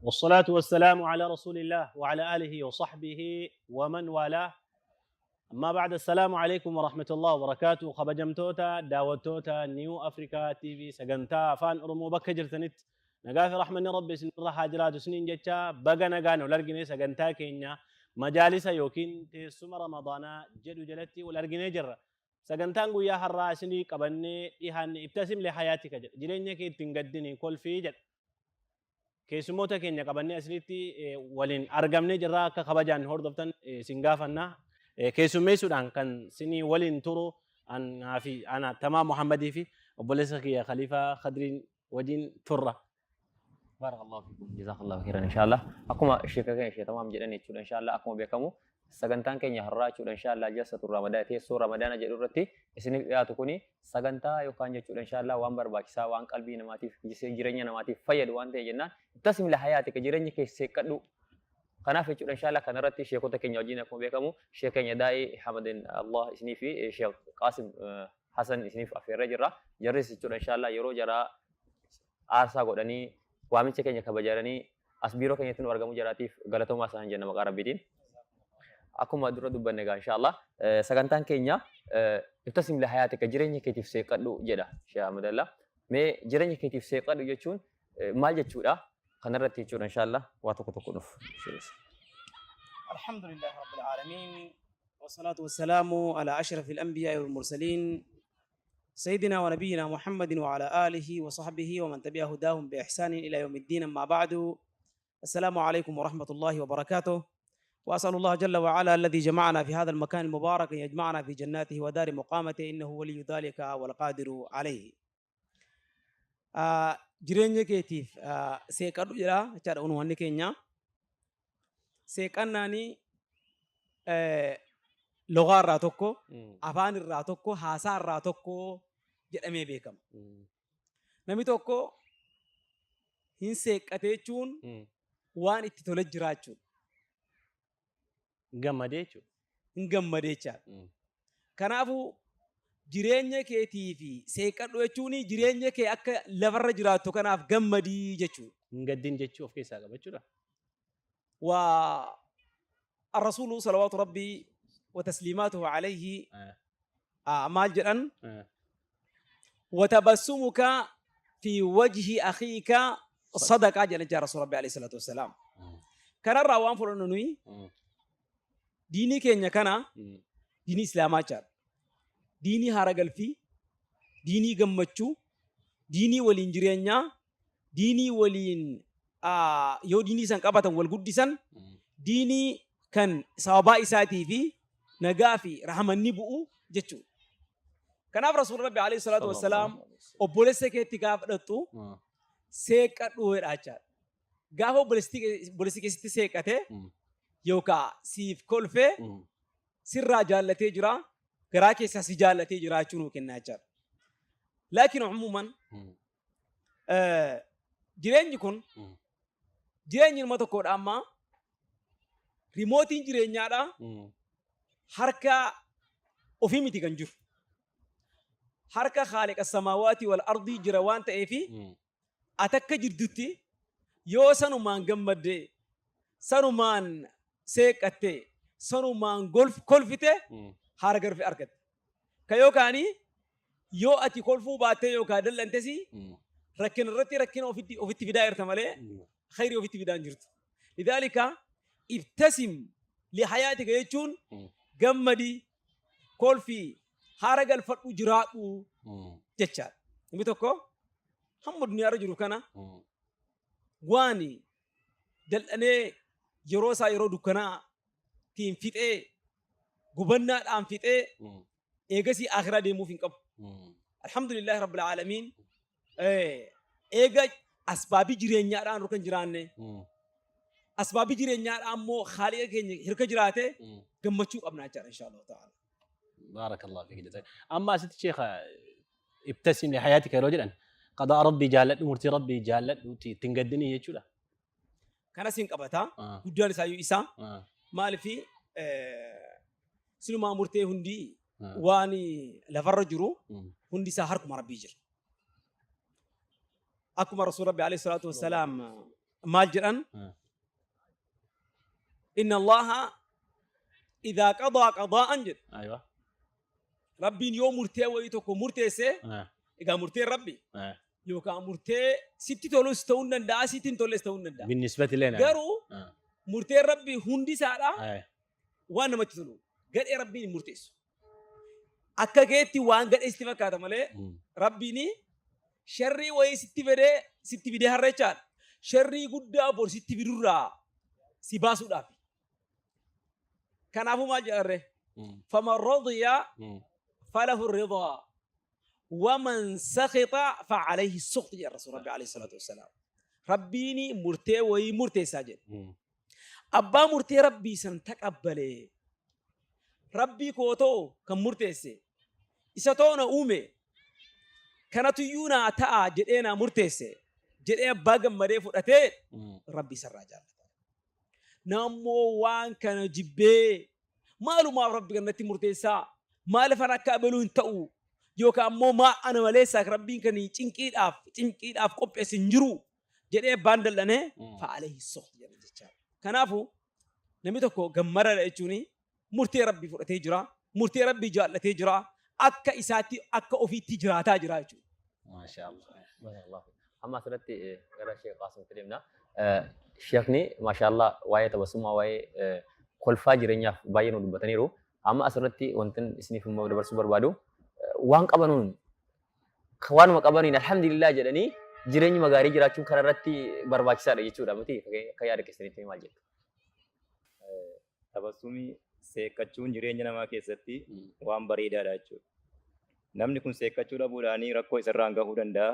والصلاة والسلام على رسول الله وعلى آله وصحبه ومن والاه. أما بعد، السلام عليكم ورحمة الله وبركاته. Kabajamtoota daawwattoota New Africa TV sagantaa Afaan Oromoo, bakka jirtanitti nagaa fi rahmanni Rabbi isinirra haa jiraatu isiniin jecha, baga nagaan ol argine. Sagantaa keenya majaalisa yookiin teessuma Ramadaanaa jedhu jalatti wal arginee jirra. Sagantaan guyyaa har'aa isinii qabannee dhihaanne "ابتسم لحياتك" jedha. Jireenya kee ittiin gaddini, kolfii jedha. Keessummoota keenya qabannee asinitti waliin argamnee jirra. Akka kabajaan hordoftan isin gaafanna. Keessummeessuudhaan kan isinii waliin turu anaa fi ana Tamaa Muhammadii fi obboleessa kiyya Khaliifaa Khadriin wajjin turra. بارك الله فيكم، جزاك الله خيرا إن شاء الله. Akkuma sheeka keenya Sheekh Tamaam jedhan jechuudha, إن شاء الله, akkuma beekamu sagantaan keenya har'aa jechuudha, إن شاء الله, جلسة رمضان, teessoo Ramadaana jedhu irratti isiniif dhiyaatu kuni sagantaa yookaan jechuudha, إن شاء الله, waan barbaachisaa, waan qalbii namaatiif, jireenya namaatiif fayyadu waan ta'e jennaan, "ابتسم لحياتك", jireenya keessa seeqqadhu. Kanaaf jechuudha, إن شاء الله, kanarratti sheekota keenya wajjin, akkuma beekamu sheek keenya Daa'ii Hamadin Allah isinii fi Sheekh Qaasim Hasan isiniif affeerree jirra. Jarris jechuudha, إن شاء الله, yeroo jaraa aarsaa godhanii waamicha keenya kabajanii as biiroo keenyatti nu argamuu jaraatiif galatoomaa isaan jenna maqaa Rabbiitiin. Akkuma dura dubbanne egaa, إن شاء الله, sagantaan keenya "ابتسم لحياتك", jireenya keetiif seeqadhu jedha Sheekh Ahmadallah. Mee jireenya keetiif seeqadhu jechuun maal jechuudha? Kanarratti jechuudha, إن شاء الله, waa tokko tokko nuuf. الحمد لله رب العالمين، والصلاة والسلام على أشرف الأنبياء والمرسلين، سيدنا ونبينا محمد وعلى آله وصحبه ومن تبع هداهم بإحسان إلى يوم الدين. أما بعد، السلام عليكم ورحمة الله وبركاته، وأسأل الله جل وعلا الذي جمعنا في هذا المكان المبارك أن يجمعنا في جناته ودار مقامته، إنه ولي ذلك والقادر عليه. Jireenya keetiif seeqadhu jedha jechaadha unuwanni keenya. Seeqannaanii logaa irraa tokko, afaan irraa tokko, haasaa irraa tokko jedhamee beekama. Namni tokko hin seeqqate jechuun waan itti tole jiraachuudha. Gammadee jechuudha. Hin gammadee jechaadha. Kanaafuu jireenya keetii fi seeqadhu jechuun jireenya kee akka lafarra jiraattu kanaaf gammadii jechuudha. Hin gaddin jechuu of keessaa qaba jechuudha. والرسول صلوات ربي وتسليماته عليه maal jedhan? "وتبسمك في وجه أخيك صدقة" jedhan jaa رسول ربي عليه الصلاة والسلام. Kanarraa waan fudhannu nuyi diinii keenya kana, diinii Islaamaa jechaadha. Diinii haara galfii, diinii gammachuu, diinii waliin jireenyaa, diinii waliin yoo diinii san qabatan wal guddisan, diinii kan sababaa isaatii fi nagaa fi rahmanni bu'u jechuudha. Kanaaf Rasuulli Rabbi عليه الصلاة والسلام obboleessa keetti gaafa dhattu seeqadhu jedha jechaadha. Gaafa obboleessi keessatti seeqate yookaan siif kolfee sirraa jaallatee jira, garaa keessaa si jaallatee jiraachuu nuu kennaa jechaadha. لكن عموما jireenyi kun jireenyi ilma tokkodha. Amma rimootiin jireenyaadha harka ofii miti kan jiru. Harka خالق السماوات والأرض jira waan ta'eefi ati akka jirtutti yoo sanumaan gammadde, sanumaan seeqatte, sanumaan kolfite, haara garfi argatte. Ka yookaani yoo ati kolfuu baattee yookaan dallantesi, rakkina irratti rakkina ofitti fidaa jirta malee khayrii ofitti fidaa hin jirtu. لذلك "ابتسم لحياتك" jechuun gammadii, kolfii, haara galfadhu, jiraadhu jechaadha. Namni tokko hamma duniyaarra jiru kana waan dal'anee yeroo isaa yeroo dukkanaatiin fixee, gubannaadhaan fixee, eegasii akhiraa deemuuf hin qabu. الحمد لله رب العالمين, eega asbaabii jireenyaadhaan harka hin jiraanne, asbaabii jireenyaadhaan immoo haaliqa keenya hirka jiraate, gammachuu qabna jechaadha, إن شاء الله تعالى. بارك الله فيك، جزاك. Amma asitti sheekha, "ابتسم لحياتك" yeroo jedhan, qadaa Rabbii jaalladhu, murtii Rabbii jaalladhu, ittiin gaddinii jechuudha. Kanas hin qabata. Guddaan isaayyuu isaa maalifi silumaa murtee hundi waan lafarra jiru hundi isaa harkuma Rabbii jira. Akkuma Rasuul Rabbi عليه الصلاة والسلام Maal jedhan? Inna Allaha idhaa qadaa qadaa'an jedhe. Aywa. Rabbiin yoo murtee wayii tokko murteesse, egaa murteen Rabbi yookaan murtee sitti tolus ta'uu hin danda'a, sitti hin tolles ta'uu hin danda'a. بالنسبة لنا. Garuu murteen Rabbi hundi isaadha waan namatti tolu. Gadhee Rabbiin hin murteessu. Akka keetti waan gadhee sitti fakkaata malee Rabbiin sharrii wayii sitti fedee sitti fidee har'a jechaadha. Sharrii guddaa bor sitti fidurraa si baasuudhaaf. Kanaafuu maal jedharree? فمن رضي فله الرضا ومن سخط فعليه السخط jedha Rasuul Rabbi عليه الصلاة والسلام. Rabbiin murtee wayii murteessaa jedhe. Abbaa murtee Rabbii san taqabbalee, Rabbii kootoo kan murteesse, isa too na uume, kanatuyyuu naa ta'a jedhee naa murteesse jedhee abbaa gammadee fudhatee Rabbii isarraa jaallata. Nammoo waan kana jibbee, maalumaaf Rabbi kanatti murteessaa, maaliif ana akka abaluu hin ta'u, yookaan ammoo maa ana maleessaa Rabbiin kan cinqiidhaaf qopheesse hin jiru jedhee abbaan dallanee, فعليه السخط jedha jechaadha. Kanaafuu namni tokko gammadaadha jechuun murtee Rabbii fudhatee jira, murtee Rabbii jaallatee jira, akka isaatti akka ofiitti jiraataa jira jechuudha. Maashaa Allah. Barakallahu. Amma asirratti gara Sheekh Qaasimitti deemna. Sheekni maashaallah waa'ee tabassummaa, waa'ee kolfaa jireenyaaf baay'ee nu dubbataniiru. Amma asirratti wanti isiniif immoo dabarsuu barbaadu, waan qabanuun, waanuma qabaniin alhamdulillah jedhanii jireenyuma gaarii jiraachuun karaa irratti barbaachisaadha jechuudha miti? Akka yaada keessanitti maal jettu? Tabassumii seeqqachuun jireenya namaa keessatti waan bareedaadha jechuudha. Namni kun seeqqachuu dhabuudhaanii rakkoo isarraan gahuu danda'a.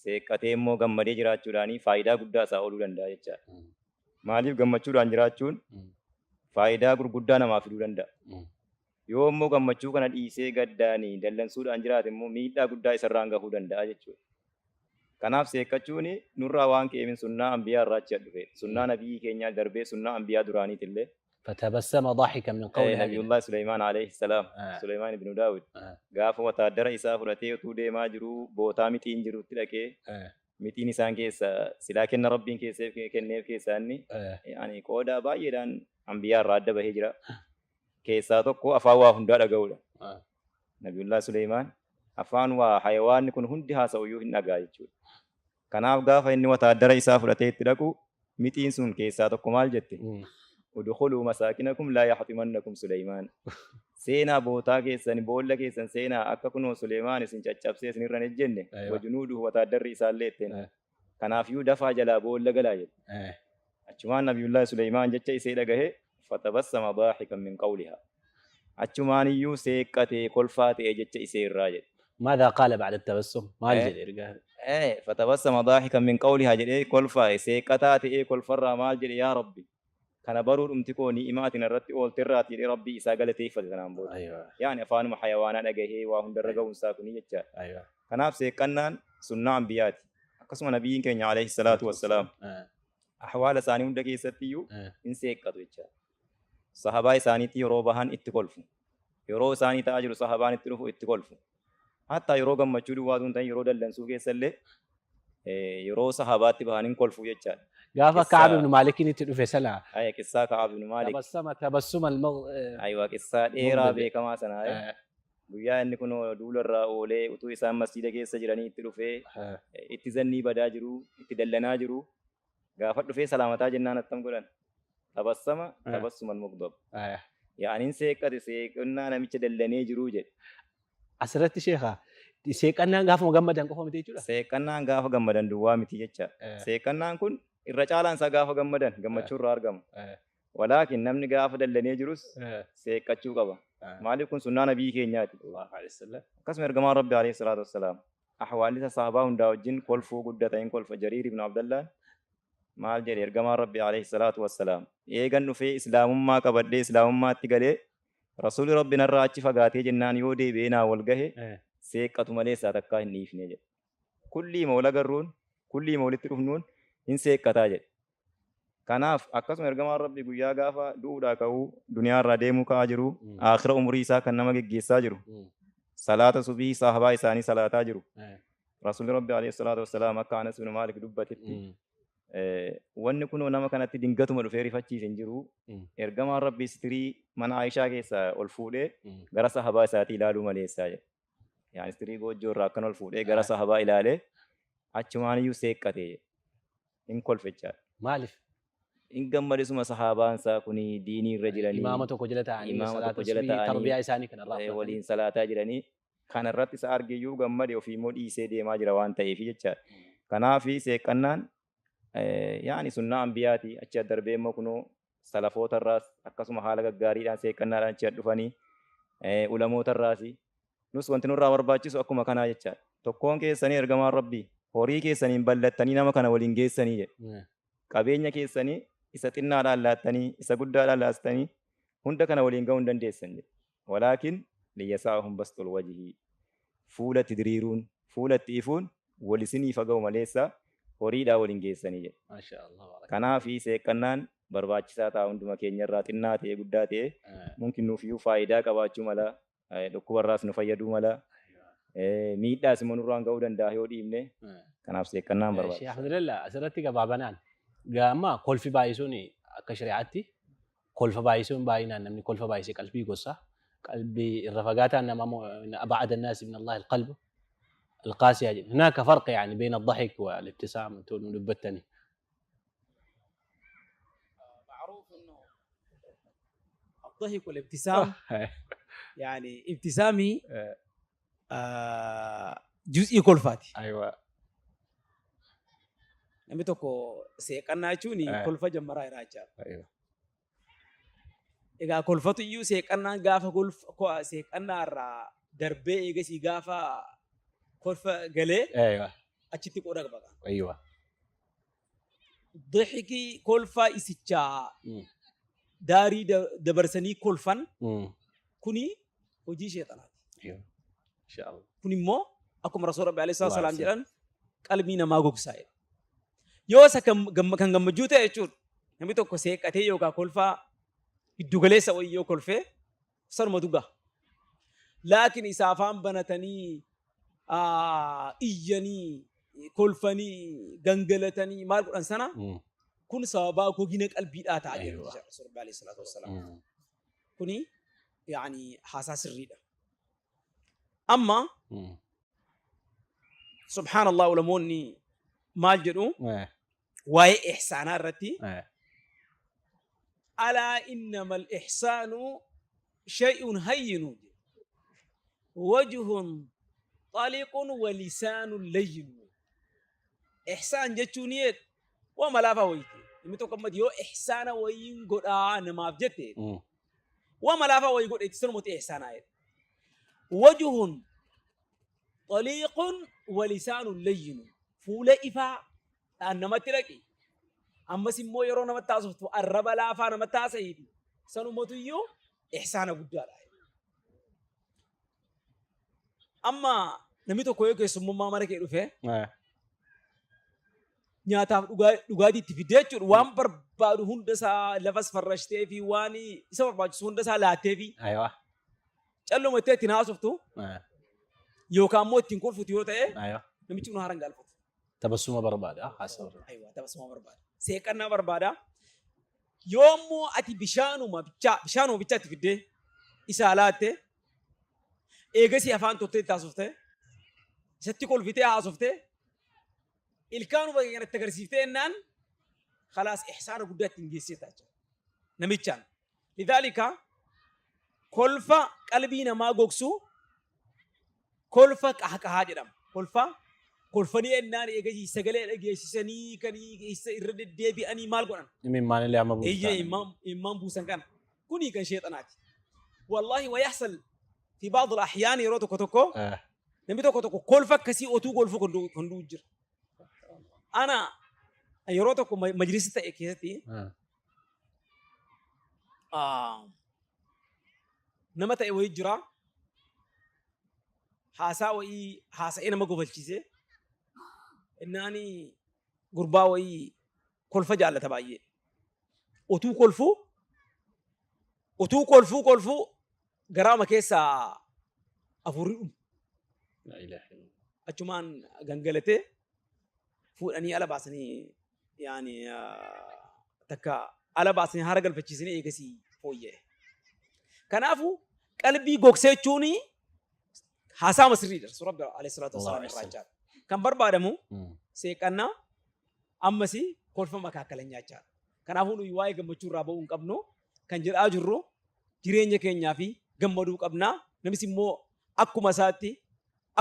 Seeqqatee immoo gammadee jiraachuudhaanii faayidaa guddaa isaa ooluu danda'a jechaadha. Maaliif, gammachuudhaan jiraachuun faayidaa gurguddaa namaa fiduu danda'a. Yoo immoo gammachuu kana dhiisee gaddaanii dallansuudhaan jiraate immoo miidhaa guddaa isarraan gahuu danda'a jechuudha. Kanaaf seeqqachuun nurraa waan ka'eef sunnaa ambiyaa irraa achi dhufe. Sunnaa nabiyyi keenyaa darbee sunnaa ambiyaa duraaniitillee. فتبسم ضاحكا من قولها. Nabiyullah Suleymaan عليه السلام. Suleymaan ibnu Daawud. Gaafa wataadara isaa fudhatee utuu deemaa jiruu bootaa mixiin jirutti dhaqee, mixiin isaan keessa silaa kenna Rabbiin keesseef kenneef keessaa inni ani qooda baay'eedhaan ambiyaa irraa adda bahee jira. Keessaa tokko afaan waa hundaa dhaga'uudha. Nabiyullah Suleymaan afaan waa hayawaanni kun hundi haasa'uyyuu hin dhagaa jechuudha. Kanaaf gaafa inni wataadara isaa fudhatee itti dhaqu mixiin sun keessaa tokko maal jette? ادخلوا مساكنكم لا يحطمنكم سليمان. Seenaa bootaa keessan, boolla keessan seenaa, akka kunoo Suleymaan isin caccabsee isin irra hin ejjenne, وجنوده wataadarri isaallee ittiin. Kanaafiyyuu dafaa jalaa boolla galaa jedhe. Achumaan Nabiyullah Suleymaan jecha isee dhagahe, فتبسم ضاحكا من قولها. Achumaan iyyuu seeqqatee kolfaa ta'e jecha isee irraa jedhe. ماذا قال بعد التبسم؟ Maal jedhe ergaa? فتبسم ضاحكا من قولها jedhee kolfaa'e, seeqqataa ta'ee kolfarraa maal jedhe? Yaa Rabbi, kana baruu dhumti koo ni'imaa irratti oolterraati jedhee Rabbii isaa galateeffate sanaan booda. Yaani afaanuma hayawaanaa dhagahee waa hundarra ga'uunsaa kuni jechaadha. Kanaaf seeqqannaan sunnaa ambiyaati. Akkasuma nabiyyiin keenya عليه الصلاة والسلام ahwaala isaanii hunda keessatti iyyuu hin seeqqatu jechaadha. Sahabaa isaaniitti yeroo bahan itti kolfu. Yeroo isaanii ta'aa jiru sahabaan itti dhufu itti kolfu. Hatta yeroo gammachuu duwwaa hin ta'in, yeroo dallansuu keessallee yeroo sahabaatti bahan hin kolfu jechaadha. Gaafa Ka'ab ibn Maalikiin itti dhufe sana. Qissaa Ka'ab ibn Maalik. تبسم تبسم المغ Aywa, qissaa dheeraa beekamaa sana. Guyyaa inni kun duularraa oolee utuu isaan masjiida keessa jiranii itti dhufee itti zannii badaa jiru, itti dallanaa jiru. Gaafa dhufee salaamataa jennaan attam godhan? تبسم تبسم المغضب. Yaaniin seeqqate seeqannaa namicha dallanee jiruu jedhe. Asirratti sheekha, seeqannaan gaafuma gammadan qofa miti jechuudha. Seeqannaan gaafa gammadan duwwaa miti jecha. Seeqannaan kun irra caalaan isaa gaafa gammadan gammachuu irraa argama. ولكن namni gaafa dallanee jirus seeqqachuu qaba. Maaliif, kun sunnaa nabii keenyaati. Akkasuma ergamaan Rabbi عليه الصلاة والسلام ahwaalisa sahabaa hundaa wajjin kolfuu guddata hin kolfa. Jariir ibn Abdallaan maal jedhe? Ergamaan Rabbi عليه الصلاة والسلام eegan dhufee islaamummaa qabadhee islaamummaatti galee rasuulli Rabbi narraa achi fagaatee jennaan yoo deebi'ee naa wal gahe seeqqatu malee isaa takkaa hin dhiifne jedhe. Kulliima wal agarruun, kulliima walitti dhufnuun hin seeqqataa jedhe. Kanaaf akkasuma ergamaan Rabbi guyyaa gaafa du'uudhaa ka'uu, duniyaarraa deemuu ka'aa jiru, aakhira umurii isaa kan nama geggeessaa jiru, salaata subii sahabaa isaanii salaataa jiru. Rasuulli Rabbi عليه الصلاة والسلام akka Anas bin Maalik dubbatetti Wanni kunoo nama kanatti dingatuma dhufee rifachiise hin jiru. Ergamaan Rabbii sitirii mana Aayishaa keessaa ol fuudhee gara sahabaa isaatii ilaaluu maleessaa jedhe. Yaani sitirii goojjoo irraa akkana ol fuudhee gara sahabaa ilaalee achumaan iyyuu seeqqate jedhe. Hin kolfe jechaadha. Maaliif? Hin gammade suma sahaabaan isaa kun diinii irra jiranii. Imaama tokko jala taa'anii Imaama salaata tokko jala subii taa'anii tarbiyaa isaanii kana irraa fudhatanii. Waliin salaataa jiranii. Kana irratti isa argeyyuu gammade ofii immoo dhiisee deemaa jira waan ta'eef jechaadha. Kanaaf seeqqannaan yaani sunnaa anbiyaati achi darbee immoo kunoo salafoota irraas akkasuma haala gaggaariidhaan seeqqannaadhaan achi dhufanii ulamoota irraas nus wanti nurraa barbaachisu akkuma kanaa jechaadha. Tokkoon keessanii ergamaan Rabbii horii keessaniin ballattanii nama kana waliin geessanii jedhe. Qabeenya keessanii isa xinnaadhaan laattanii isa guddaadhaan laattanii hunda kana waliin ga'uu hin dandeessan jedhe. Walaakin liyyasaa'uhum basxul wajhii fuulatti diriiruun fuulatti ifuun wal isiniif ga'u maleessa horiidhaa waliin geessanii jedhe. Maasha Allah. Barak. Kanaaf seeqqannaan barbaachisaa ta'a hunduma keenyarraa xinnaa ta'e guddaa ta'e mumkin nuufiyyuu faayidaa qabaachuu mala dhukkubarraas nu fayyaduu mala miidhaas immoo nurraan ga'uu danda'a yoo dhiibne kanaaf seeqqannaan Sheekh barbaachisaa. Alhamdulillah asirratti gabaabanaan gaama kolfi baay'isuun akka shari'aatti kolfa baay'isuun baay'inaan namni kolfa baay'isee qalbii gosa qalbii irra fagaataan nama أبعد الناس من الله القلب القاسية. هناك فرق يعني بين الضحك والابتسام دبتني. معروف انه الضحك والابتسام يعني ابتسامي جزء kolfaati. Namni tokko seeqannaa jechuun kolfa jammaraa jira jechaadha. Egaa kolfatu iyyuu seeqannaan gaafa seeqannaa irraa darbee eegasii gaafa kolfa galee achitti qooda qaba. Dixikii kolfa isichaa daarii dabarsanii kolfan kuni hojii sheexanaati. إن شاء الله. Kun immoo akkuma Rasuul Rabbi alayhi Allah salaam jedhan qalbii namaa gogsaa jedha. Yoo isa kan gammachuu ta'e jechuudha. Namni tokko seeqatee yookaan kolfaa giddu galeessa wayii yoo kolfee sanuma dhuga. Laakiin isa afaan banatanii iyyanii kolfanii gangalatanii maal godhan sana kun sababaa gogina qalbiidhaa ta'a jedha Rasuul Rabbi alayhi salaatu wassalaam. Kuni yaani haasaa sirriidha. Amma subhaanallah ulamoonni maal jedhu waa'ee ihsaanaa irratti alaa innama al-ihsaanu shay'un hayyinu wajhun xaliqun wa lisaanun layyinu. Ihsaan jechuun waa malaafaa wayiiti. Namni tokko ammatti yoo ihsaana wayiin godhaa namaaf jette waa malaafaa wayii godhe itti sanumatti ihsaanaa jedhe. Wajhun xaliiqun wa lisaanun layyinu. Fuula ifaa dhaan namatti dhaqi. Ammas immoo yeroo namatti haasoftu arraba laafaa namatti haasa'iiti. Sanumatu iyyuu ihsaana guddaadha. Amma namni tokko yoo keessummummaa mana kee dhufe nyaataaf dhugaatii itti fidee jechuudha. Waan barbaadu hunda isaa lafas farrashtee fi waan isa barbaachisu hunda isaa laattee fi calluma itti ittiin haasoftu yookaan immoo ittiin kolfutu yoo ta'e namichi kun haara hin galfatu. Tabassuma barbaada. Haasaa barbaada. Aywa, tabassuma barbaada. Seeqannaa barbaada. Yoo immoo ati bishaanuma bichaa itti fiddee isaa laatte eegasii afaan toltee itti haasofte isatti kolfitee haasofte ilkaanuma kanatti agarsiiftee jennaan khalaas ihsaana guddaa ittiin geessee ta'a jechuudha. Namichaan. Lidaalika kolfa qalbii namaa gogsu kolfa qahqahaa jedhama. Kolfa kolfanii ennaan eegasii sagalee dhageessisanii kan irra deddeebi'anii maal godhan? Imimmaan illee amma buusu. Eeyyee, imimmaan buusan kana. Kuni kan sheexanaati. Wallaahi ويحصل في بعض الأحيان yeroo tokko tokko namni tokko tokko kolfa akkasii otuu kolfu kan du'u jira. Ana yeroo tokko majlisa ta'e keessatti nama ta'e wayii jira. Haasaa wayii haasa'ee nama gofalchiise. Innaani gurbaa wayii kolfa jaallata baay'ee. Otuu kolfuu garaama keessaa afurri dhumu. لا إله إلا الله. Achumaan gangalatee fuudhanii ala baasanii Yaani takka ala baasanii haara galfachiisanii eegasii fooyya'e. Kanaafuu qalbii gogsee jechuun haasaama sirriidha. Rasuul Rabbi alayhi salaatu wassalaam irraa jechaadha. Kan barbaadamu seeqannaa ammas kolfa makaakkala jechaadha. Kanaafuu nuyi waa'ee gammachuu irraa ba'uu hin qabnu kan jedhaa jirru jireenya keenyaa fi gammaduu qabna. Namis immoo akkuma isaatti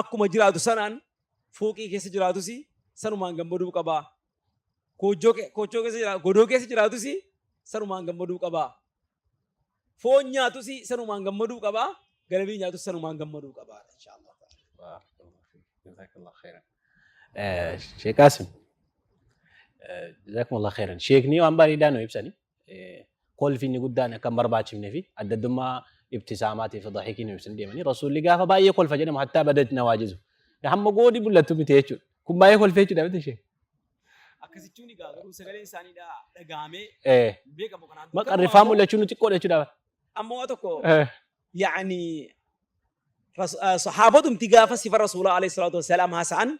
akkuma jiraatu sanaan fooqii keessa jiraatus sanumaan gammaduu qaba. Koochoo keessa jiraatu, godoo keessa jiraatus sanumaan gammaduu qaba. Foon nyaatus sanumaan gammaduu qaba. Galabii nyaatus sanumaan gammaduu qaba. Inshaallah. Jazakallah khairan. Sheekh Qaasim. Jazakumullah khairan. Sheekni waan bareedaa nu ibsani. Kolfi inni guddaan akka hin barbaachifnee fi adda addummaa ibtisaamaatii fi dahiikii nu ibsanii deemanii rasuulli gaafa baay'ee kolfa jedhamu hattaa badat nawaajizu. Hamma goodi mul'attu miti jechuudha. Kun baay'ee kolfee jechuudha miti ishee. Akkasichuun egaa garuu sagaleen isaanii dhagahamee beekamu kanaan. Maqarrifaa mul'achuu nu xiqqoodha jechuudha. Amma waa tokko yaani saxaabatumti gaafa sifa rasuulaa alayhi salaatu wassalaam haasa'an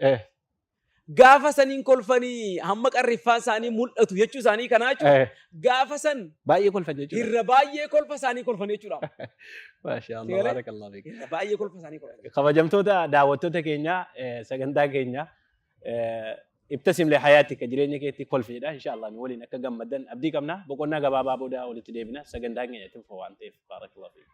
gaafa saniin kolfanii hamma qarriffaan isaanii mul'atu jechuu isaanii kanaa jechuudha. Gaafa san Baay'ee kolfan jechuudha. Irra baay'ee kolfa isaanii kolfan jechuudha. Maashaa Allah, Seera? baarakallahu fiik. Irra baay'ee kolfa isaanii kolfan. Kabajamtoota daawwattoota keenya sagantaa keenya ibtasim li hayaatika jireenya keetti kolfi jedha. Insha Allah nu waliin akka gammaddan abdii qabna. Boqonnaa gabaabaa booda walitti deebina. Sagantaan keenya itti fufa waan ta'eef baarakallahu fiik.